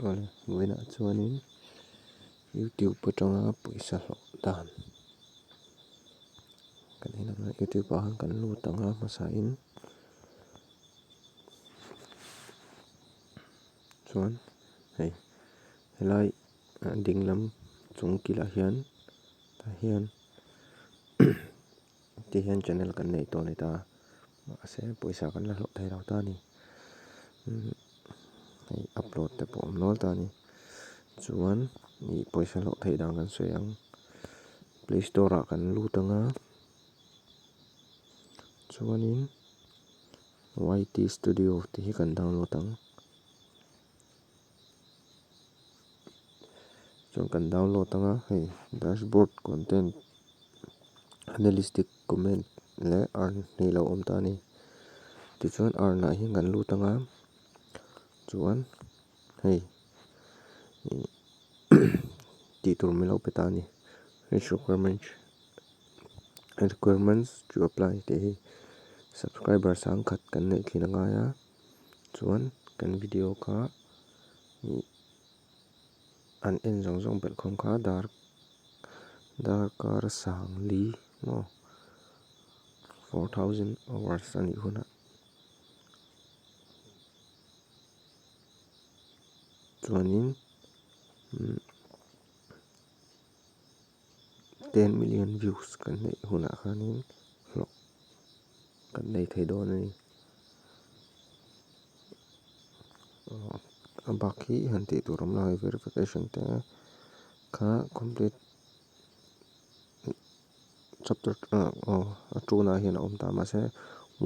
Awle vawiinah chuanin youtube atanga pawisa hlawh dan kan en ang a youtube ah khan kan lut ang a hmasain chuan hei helai dinglam chung kilah hian tah hian ti hian channel kan nei tawh a ni ta mahse pawisa kan la hlawh thei lo ta a ni umm hei upload te pawh a awm nual ta a ni chuan ih pawisa hlawh theih dan kan sawi ang play store ah kan lut ang a chuanin yt studio tih hi kan download ang. Chuan kan download anga hei dashboard content analytic comment leh earn hi a lo awm ta a ni. Tichuan earn ah hian kan lut anga chuan hei ih tih tur min lo pe ta a ni reach requirement requirements to apply tih hi subscriber sangkhat kan neih thin a ngai a chuan kan video kha ih. An en zawng zawng belh khawm kha dar darkar sangli maw 4000 hours a nih hunah chuanin umm 10 million views kan neih hunah khanin hlawh kan nei thei dawn a ni. A bak hi han tih tur awm lo hei verification te kha complete chapter ah aw a two na hian a awm ta mahse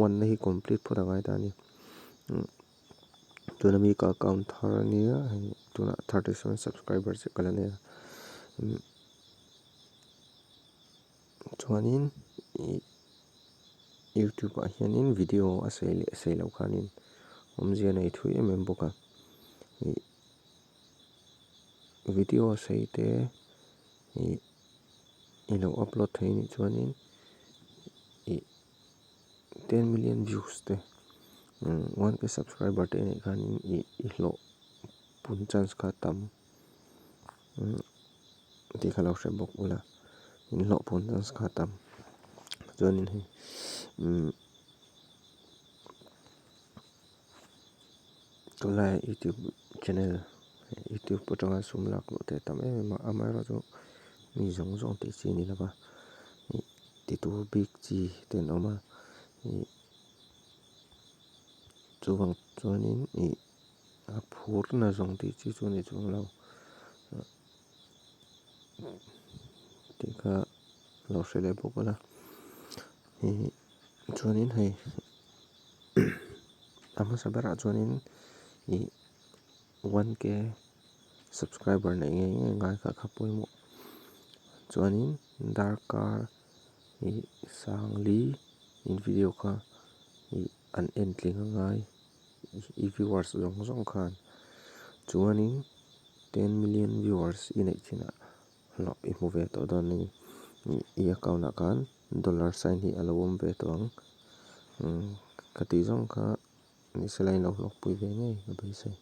one na hi complete phawt a ngai ta a ni tuna mi ka account thar ania hei tunah 37 subscribers ka la nei a chuanin ih youtube ah hianin video a sei leh sei loh khanin awmzia nei thui em em bawk a ih video a sei te ih i lo upload thei anih chuanin ih 10 million views te 1k subscriber te anih khanin ih i hlawh pun chance kha a tam tih kha lo hre bawk ula in hlawh pun chance kha a tam chuanin hei tunlaiah youtube channel youtube atanga sum lak luh te a tam em em a amaherawhchu mi zawng zawng tih chi a ni lo va ih ti tur bik chi te an awm a ih chuvang chuanin ih a phurna zawng tih chi chu a ni chuang lo tih kha lo hre leh bawk ula ih chuanin hei a hmasa berah chuanin ih 1k subscriber neih ngei ngei ngai kha kha pawimawh chuanin darkar ih sangli in video kha ih an en tling a ngai i viewers zawng zawng khan chuanin 10 million viewers i neih chinah hlawh i hmu ve tawh dawn a ni i account ah khan dollar sign hi a lo awm ve tawh ang ka tih zawng kha ni se la in lo hlawkpui ve ngei ka beisei.